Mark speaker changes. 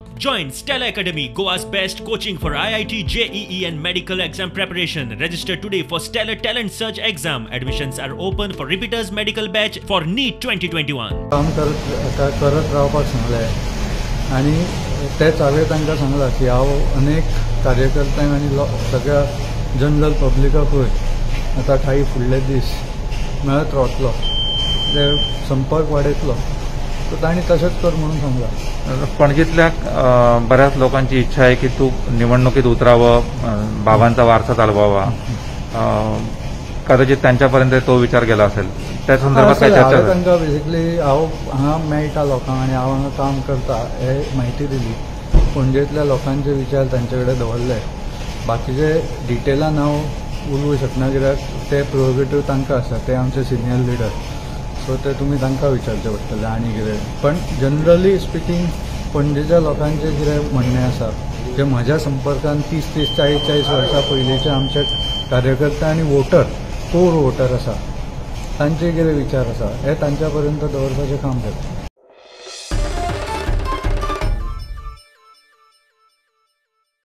Speaker 1: Join Stella Academy, Goa's best coaching for IIT, JEE and medical exam preparation. Register today for Stellar Talent Search exam. Admissions are open for repeaters medical batch for NEET 2021.
Speaker 2: काम करत आतां करत रावपाक सांगलें आनी तेच हांवें तांकां सांगलां की हांव अनेक कार्यकर्त्यांक आनी सगळ्या जनरल पब्लिकाकूय आतां काही फुडले दीस मेळत रावतलो, ते संपर्क वाडयतलो. सो तांणी तशेंच कर म्हणून सांगलां.
Speaker 3: पणजीतल्या बऱ्याच लोकांची इच्छा आहे की तू निवडणुकीत उतरावं, बाबांचा वारसा चालवावा. कदाचित त्यांच्यापर्यंत तो विचार गेला असेल, त्या संदर्भात काय चर्चा
Speaker 2: हांवें तांकां बेसिकली हांव हांगा मेळटा लोकांक आनी हांव हांगा काम करता हे म्हायती दिली. पणजेंतल्या लोकांचे विचार तांचे कडेन दवरले. बाकीचे डिटेलान हांव उलोवंक शकना कित्याक ते प्रोरोगेटीव तांकां आसा, ते आमचे सिनियर लिडर. सो ते तुमी तांकां विचारचें पडटलें आनी कितें. पण जनरली स्पिकींग पणजेच्या लोकांचें कितें म्हणणें आसा जे म्हज्या संपर्कान 30-30, 40-40 वर्सां पयलींचे आमचे कार्यकर्ते आनी वोटर, कोर वोटर आसा, तांचे कितें विचार आसा हे तांच्या पर्यंत दवरपाचें काम करता.